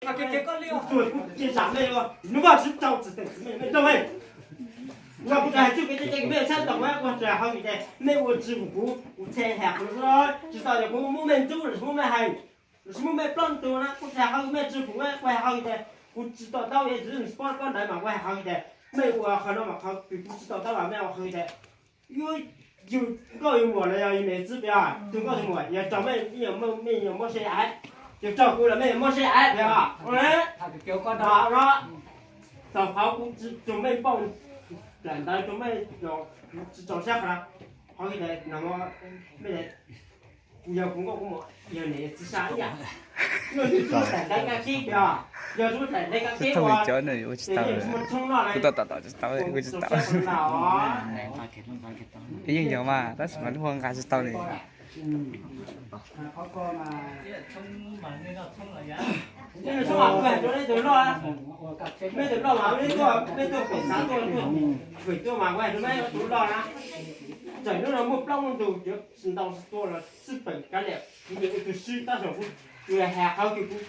Kuv tuag kuv tsis zam mej os, hnub no sib tau txim teem txim mej mej tau mej. Kuv tsis hais txuj kev cai, mej sab tau kuv, kuv tsis hais hauv vim tias mej ua tsis pum kuv, kuv txhais has kuv tsis tau tias kuv muab mej ntxub los sis muab mej hais, los sis muab mej ploj tus na, kuv tsis hais hauv mej tsis pum, kuv hais hauv tias kuv tsis to taub es tsis paub pob ntawd mas kuv hais hauv tias mej ua qhov no mas qhov kuv tsis to taub los mej ua hauv tias yuav yug nkauj yug muam los yog yus niam txiv pem, tus nkauj tus muam yog raug mej, mej yuav muab seb aiv, yog raug kuv los mej yuav muab seb aiv pem os. Thaum qhov kuv tsis tug mej npauj, lam ntawd rau mej, kuv tsis txaus siab qhov no, qhov no, mej, kuv yog kuv nkauj kuv muam, yog niam txiv sab ib yam, yog tub tub tam ntev kab kib pem os, yog tub tam ntev kab kib uas tsis muaj tshoob noj li, kuv tsis tau, kuv tsis tau. Yeej yog mas tab sis mas lub hua nqa tsis tau li. Mej tus loj, mej tus loj mas mej tuaj, mej tuaj pem xav tuaj, pem tuaj mas kuv hais rau mej tus loj na, txawm hnub no muaj plaub muaj ntug cov ntau tua los xwb peem kav liam, kuv yog ib tug swb tab sis kuv, kuv has qhov kws kuv,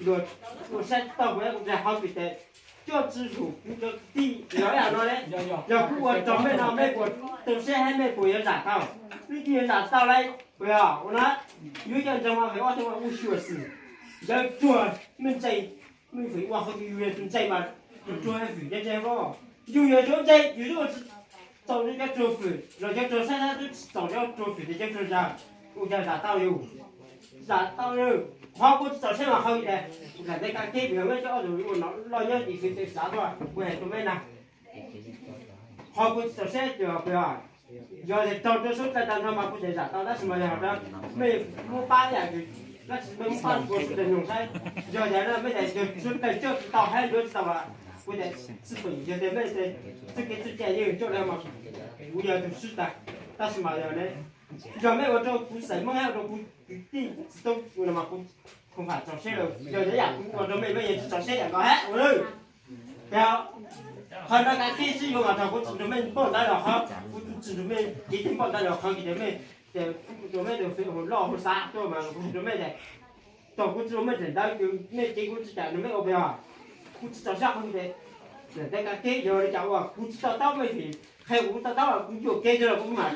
luag ua saib tau kuv, kuv tsis hais hauv vim tias coj tsis lug kuv cov kwv tij yog ib yam no ne. Yog kuv ua raug mej no mej puas tu siab thiab mej puas yuav zam tau? Mej twb yuav zam tau lauj, puas yog? Ua na, yuav coj ntsoog mas feem ob tug mas ua xyuam xwm, yawg tsuag mej ntse, mej feem ua qhov twg yus yog tus ntse mas yus tsuag fwm cov ntse os. Yus yog cov ntse yus twb ua tsis txaus cov tsuag fwm los cov tsuag saib thiab twb tsis txaus cov tsuag fwm ces cov tsuag zam, ua cas zam tau yus? Zam tau, qhov kuv tsis txaus siab mas qhov tias kuv tham ntej kab keb pem mej cov ob tug ua nom loj nyob tim fwv tsev xav tuaj, kuv hais rau mej na, qhov kuv tsis txaus siab ces yog tias raug rau suab dlawg tag nrho mas kuv tseem zam tau tab sis mas yog mej muab pab ib yam, tab sis mej muab pab kuv sawv daws nug saib, yog tias mej tias yog suab dlawg coj tsis tau hab yuav tsis tau as, kuv tias xij peem yog tias mej txuj kev txuj cai yeej coj dlawg mas kuv yog tus swb tag, tab sis mas yog ne, yog mej ua rau kuv xeem Hmoob hab ua rau kuv kwv tij txiv tub no mas kuv, kuv pam txaus siab lawm, yog tias yam kuv ua rau mej mej yeej tsis txaus siab yam nkaus hab ua lawm. Qhov no kab keb sib yuav mas thaum kuv tsis nrug mej npauj ntawv los qhov, kuv tsis nrug mej kev cai npauj ntawv los qhov kis tias mej, ces kuv rau mej tus feem hu loj hu xav tuaj mas kuv rau mej tias thaum kuv tsis ua mej daim ntawv kws mej cev kuv tsis kam nrug mej ua pem os. Kuv tsis txaus siab qhov tias daim ntawv kab keb yog li cas ua kuv tsis to taub mej vim qhia kuv to taub kuv yuam kev rau los kuv mam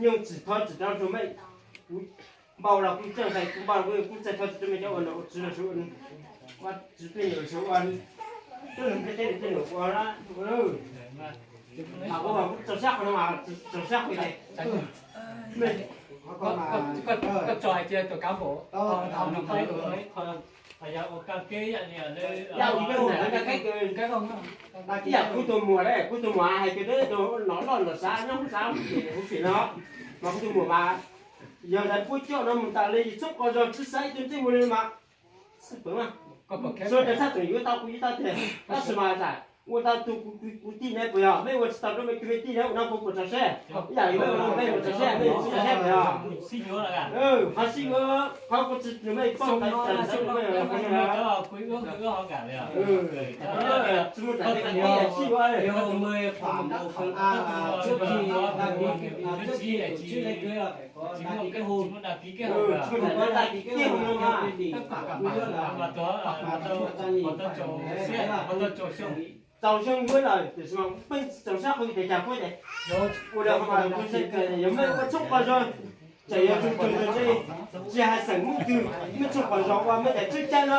nyooj tsim thov tsim rau rau mej. Kuv npau los kuv tseem hais kuv npau los kuv tseem thov tsim rau mej cov ua nom ua tswv los sawv ua, ua tswv tej num sawv ua, tej num tej tej num ua, mas kuv txaus siab qhov no mas txaus siab qhov tias mej, koj tso hais tias tus kab npaum, yam kuv tus muam, kuv tus muam hais tias nov loj nov xav nyob xav ces kuv pim no, mas kuv tus muam mas yog lawv puab coj no mus tas li txhua qhov zog tsis xav ib tug ntsej muag li mas xij peem mas, sawv daws txhaj tseem yuav tau kuv ib tag tiag, tab sis mas ua tau tus kuv tij ne puas yog? Mej ua tsis tau rau mej tus me tij na ua no kuv puas txaus siab? Ib yam li mej ua rau mej puas txaus siab, mej tsis txaus siab puas yog? Qhov sib yuav, qhov kuv tsis nrug mej paub ntawv txawm txawv rau mej los qhov no, tsis muaj tsam tej kab keb sib yuav. Txaus xyoo yuav lawm tiam sis mas pheej txaus siab qhov tias cas puab tias ua li qhov mas kuv yog mej ua txhua qhov zog, tseem yog tug tug ntse, tsis hais xeem Hmoob twg, mej txhua qhov zog ua mej daim tswv cai no,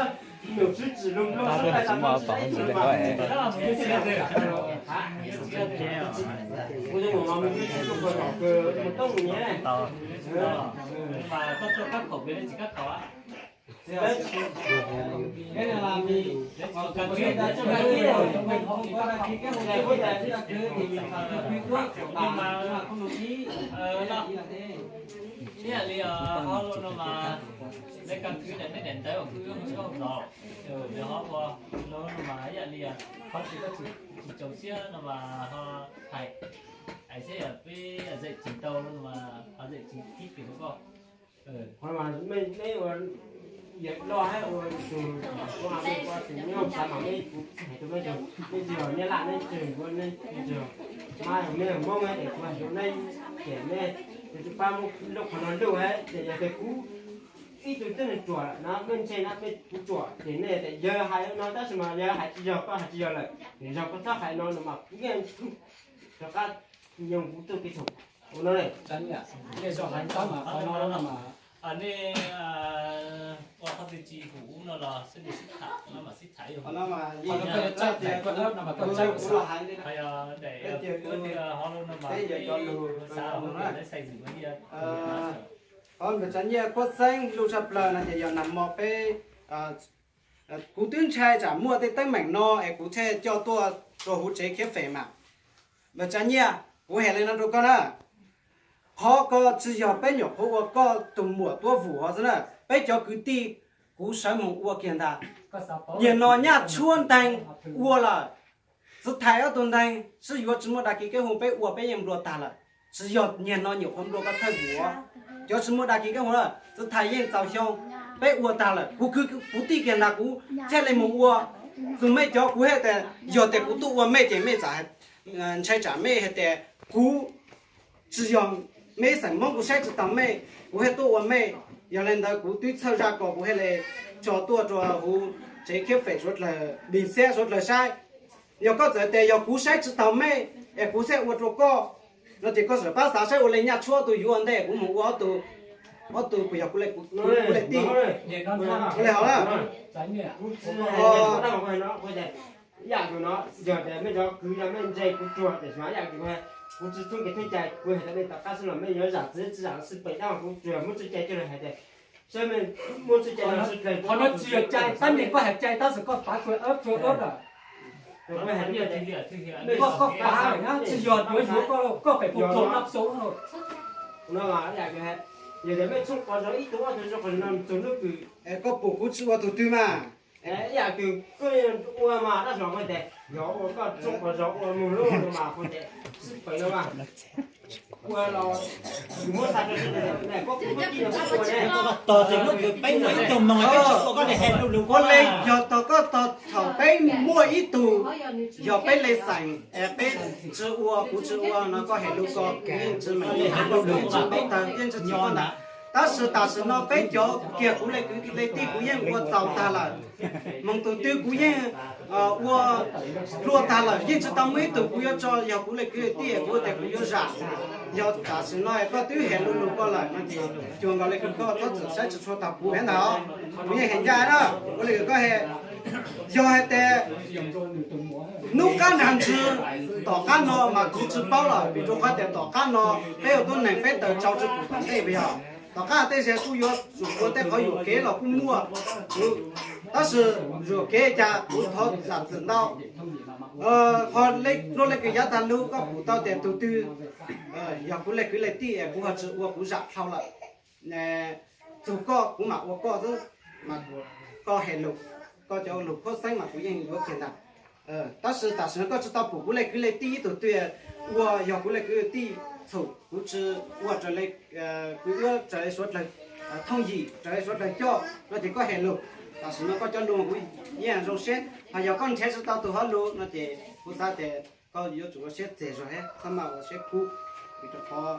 num tswv tsim lug lug sawv daws tag nrho tsis hais ib tug li mas kuv tus muam mas mus twb tsis txhua qhov zog kws mus toob mus nyiav ne. Ib yam li hauv lus no mas, lawv kag kwv daim mej daim ntawv uas kuv wb mus txog, yog ho ua lus no mas ib yam li qhov tsis koj tsis txaus siab no mas ho hais, hais saib yog peb zem tsis tau no mas ho zem tsis tib pem rau koj. Qhov mas mej ua yawm loj hab ua tug, ua tug nyob xav mas mej, kuv hais rau mej tug, mej tsis yog nyab laj, mej tsis yog, mej tsis yog, mab yog mej yog Hmoob hab ces kuv hais rau mej, ces mej, ces tsis pab muab lub qhov no luj hab ces yog tias kuv Ib tug tib neeg ruam no mej ntse na, mej kuv ruam ces nej tias yawg hais no tab sis mas yawg hais tsis yog, koj hais tsis yog lawm, yog koj txhob hais no no mas kuv yeej rov qab nyoog kuv txuj kev txhaum no. Nej ua qhov twg tsis hum no los sib tham, sib tham, ho yog daim kuv xav xais xwm no. Qhov ntawd tsa nyiaj Kuab Xeeb lub tshaj plaws no ces yog nag hmo peb, kuv twb ntshai tsam muaj tej teeb meem no es kuv thiaj coj tuaj rau huv tsev khiab fem mas. Ntawd tsa nyiaj, kuv hais li no rau koj na, qhov ko tsis yog peb nyuam qhuav ua koj tus muam tuab vum hov xwb na, peb cov kwv tij kuv sawv moog ua kiag ntag. Niag no nyaj tshuab nteeg ua lawm, txiv thais ob tug nteeg sib yuav tsis muaj dag kis keeb hu peb ua peb yeej nplua tag lawm. Tsis yog niag no nyuam qhuav nplua koj thawj vum, cov tsis muaj dag kis keeb hu lawm, txiv thais yeej txaus xyoo, peb ua tag lawm. Kuv kwv kuv tij kiag ntag kuv thiaj li mus ua. Txug mej cov kuv hais tias yog tias kuv tuaj ua mej ces mej txawm ntshai tsam mej hais tias kuv tsis yog mej xeem Hmoob, kuv saib tsis taus mej, kuv thiaj tuaj ua mej. Yog li ntawd kuv twb txhawj zaj ko kuv thiaj li tso tuaj rau huv tsev khiab fem suav dlawg, Npis Xiab suav dlawg saib. Yog koj txawm tias yog kuv saib tsis taus mej es kuv thiaj ua rau koj no ces koj txawm pab xav saib ua li nyaj tshuab tus yuav ua ntej kuv mus ua ob tug, ob tug puas yog kuv li, kuv li tij, kuv li hov na. Ib yam no yog tias mej cov kwv yog mej ntse kuv tsuag tiam sis mas ib yam kuv, kuv tsis txheeb kev txheeb cai, kuv hais tias mej tom qab sib los mej yuav zam txim tsis zam los sib pem dab kuv tsuas muab txuj cai coj los hais tias saib mej muab txuj cai los sib pem. Qhov no tsis yog cai, tab sis koj hais cai tab sis koj pav kua ab kua ab lawm. Koj, koj pav lawm na, tsis yog yuav yuav koj, koj pem pus tuag nab xu no. Yog tias mej txhob pov zog ib tug ob tug zoo qhov no txug hnub kws koj pum kuv tsis ua tug twg mas. Ib yam kws koj ua mas dab los koj tias yog ua koj txhob pov zog ua mug lub no mas kuv tias sib pem no mas. Ua los yus muab xa rau sib pem, koj kuj muab ci los koj ua ne. Tos txog hnub kws peb muaj ib tug moog peb tsis ua koj li hais lus lus, ua li yog tos koj tos thaum peb muaj ib tug, yog peb li xeem es peb tsis ua, kuv tsis ua no koj hais lus ko kuv yeej tsis meem, yeej tsis meem tawg, yeej tsis txim koj ntag. Tab sis tam sim no peb cov kiag kuv li kwv li tij kuv yeej ua txaus tag lawm. Moog tus twg kuv yeej ua luaj tag lawm, yeej tsis tau muaj ib tug kuv yuav tso yog kuv li kwv li tij kuv tias kuv yuav zam. Yog tam sim no koj twb hais lus lus koj lawm no ces cuag nkaus li kws koj txhob txwm saib tsis tshua taus kuv ntag. Kuv yeej hais ncaj na, ua li kws koj hais, yog hais tias hnub qab nag ntswg tom qab no mas kuv tsis paub lawm, vim rau qhov tias tom qab no peb ua tuab neeg peb taws tsau tsis pum tom ntej puas yog? Tom qab tej zaum kuj yuav tsum ua tej qhov yuam kev los kuj muaj, tab sis yuam kev cas kuv thov zam txim ntau. Qhov luag li kws yav tag lug koj pum tau tias tus twg, yog kuv li kwv li tij kuv ho tsis ua kuv zam dhau lawm. Txug koj kuv mam ua koj xwb, mas koj hais lus, koj cov lus khuab xeeb mas kuv yeej yuav kiag ntag. Tab sis tam sim no koj tsis tau pum kuv li kwv li tij ib tug twg ua, yog kuv li kwv tij txhum kuv tsis ua raws li, kuv ua raws li suav dlawg thooj yim, raws li suav dlawg coj no ces koj hais lus. Tam sim no koj cov lus kuv yeej zoo siab, ho yog koj nrhiav tsis tau tus hov lus no ces kuv xav tias koj yuav tsum ua siab txeg zog thiab txhob maj ua siab kub. Vim rau qhov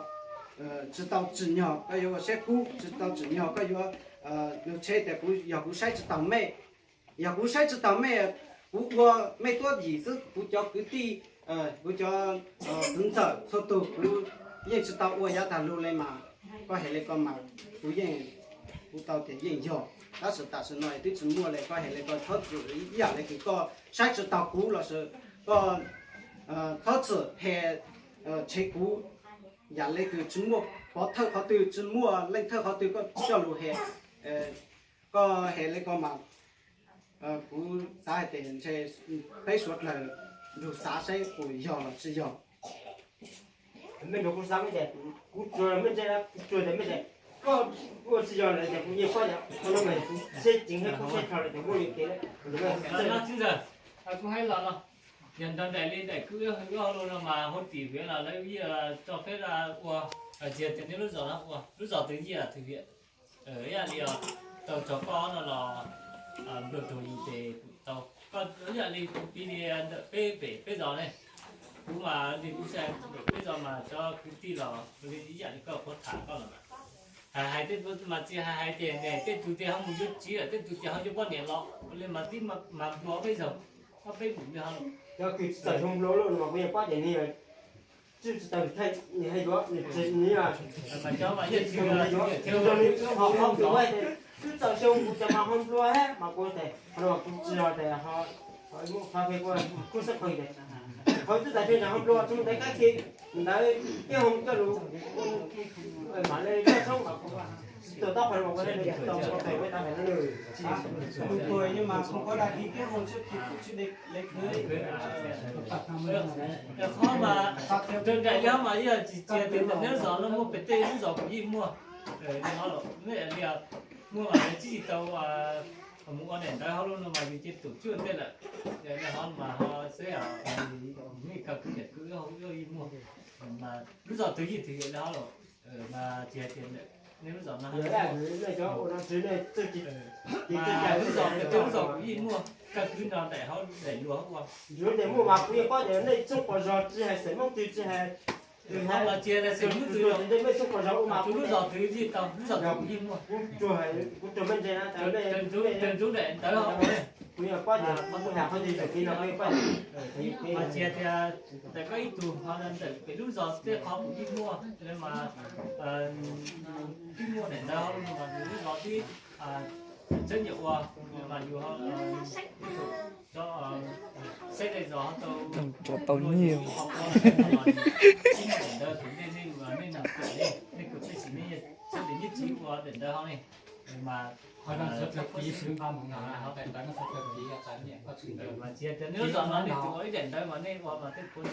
tsis tau tsim nyog koj yuav ua siab kub, tsis tau tsim nyog koj yuav lug tsheb tias kuv yog kuv saib tsis taus mej. Yog kuv saib tsis taus mej, kuv ua mej tuab yim xwb, kuv cov kwv tij, kuv cov txwv ntxawm txhua tug kuv yeej tsis tau ua yav tag lug li mas koj hais li ko mas kuv yeej, kuv tau tias yeej yog. Tab sis tam sim no twb tsis muaj li, koj hais li ko txhob txwm ib yam li kws koj saib tsis taus kuv los sis koj txhob txwm he tshev kuv. Yam li kws tsis muaj pov thawj qhov twg, tsis muaj leej thawj qhov twg koj coj lug he, koj he li ko mas kuv xav hais tias ntshe peb suav dlawg nrug xav saib puas yog los tsis yog. Mej nrug kuv xav mej tias kuv tsuag, mej ntse kuv tsuag tias mej tias koj ua tsis yog lawm tias kuv yeej paub tias qhov no mas kuv seb ceev thiab kuv seb dhau lawm tias muaj li kev. Kuv hais los no, yog nrog nraim li nraim kwj wb hauv lus no mas hauv tim Viv no lawv yeej tso pheb ua, tsis yog tias nej lub zos no ua, lub zos twg yeej twg Viv. Ib yam li tau txog koj no los nplua ruag yus ces kuv tau, koj ib yam li kuv piv li ntawm peb pem peb zos ne, kuv mas li kuv xav ntawm peb zos mas cov kwv tij los ib yam li koj qhuav tham koj los mas Hais hais tej mas txiv hais hais tias ne tej tug tias ho mus yuav txiv lawm, tej tug tias ho yuav poj niam los li mas tib mas nplua peb zaug, ob peb nus li ho. Yog kws tsis txawm xyoo nplua lawm no mas kuv yeej paub tias nws tsis txawm nws hais yuav nws tsis nws yuav, nws ho ho nplua, twb txawm xyoo kuv cov mas ho nplua thiab mas kuv tias ho kuv tsis yog tias ho muab qhov phem kuv kuj xab pheej tias qhov twb txawm xyoo ho nplua tsis mus ntev kab ke ntawd thiab ho coj lus mam li coj tshoob mas kuv tsis tau taub qhov no kuv tau qhov phem kuv tau qhov no. Tus tuag mas kuv qhov dag kis thiab ho tsis Qhov mas raws nraim li ho mas yog tsis cia tias neb lub zos no muaj pem tej lub zos kuv yeej muaj li ho los, muaj mas tsis tau mus ua daim ntawv hauv lub no mas yus cia tus tsuj tej lawm. Li ho mas ho xwb, neb kawg kwv daim kwv yeej muaj, mas lub zos twg yeej twg li ho los, mas tsis hais tias neb lub zos no, lub zos pem tej lub zos kuv yeej muaj kawg kwv no daim hauv daim luag ua. Yus tias muaj mas kuv yeej paub tias nej txhoob quas zog tsis hais xeem Hmoob twg tsis hais, los tsis hais xeem Hmoob twg, nej txhoob quas zog ua mas kuv lub zos twg yeej tau, lub zos twg kuv yeej muaj. Kuv tsuag, kuv tsuag me ntsis na, raws nraim ntawv, kuv yeej paub tias kuv mus hais qhov twg txog kev no kuv yeej paub. Mas tsis hais tias ntawm koj ib tug ho ntawm pem lub zos tej qhov kuv yeej muaj, mas twb muaj daim ntawv hauv lub no mas yus lub zos twb tseeb nyiam ua, mas yus saib daim zos ho tau, tau nyiaj, daim ntawv thaum ntej nej, nej nam tiam li nej kawm txhiaj sim nej sawv daws nyiaj txiv ua daim ntawv hauv ne, mas mas tsis hais tias nej lub zos no nej tsuas ua ib daim ntawv mas nej ua mas tej khuv,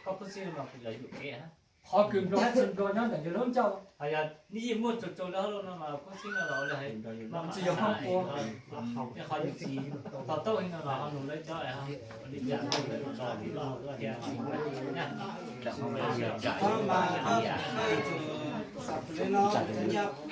koj khuv xim no mas kuv yog yuam kev. Qhov kws nplua tsis nplua nyob ntawm yus lub ncauj. Hos yog nej yeej muaj tsaug tsaug li hauv lub no mas khuv xim no los li hais, tsis yog qhov ua, qhov yus tsis to taub li no los ho nug lawv cov li cas los tias li no.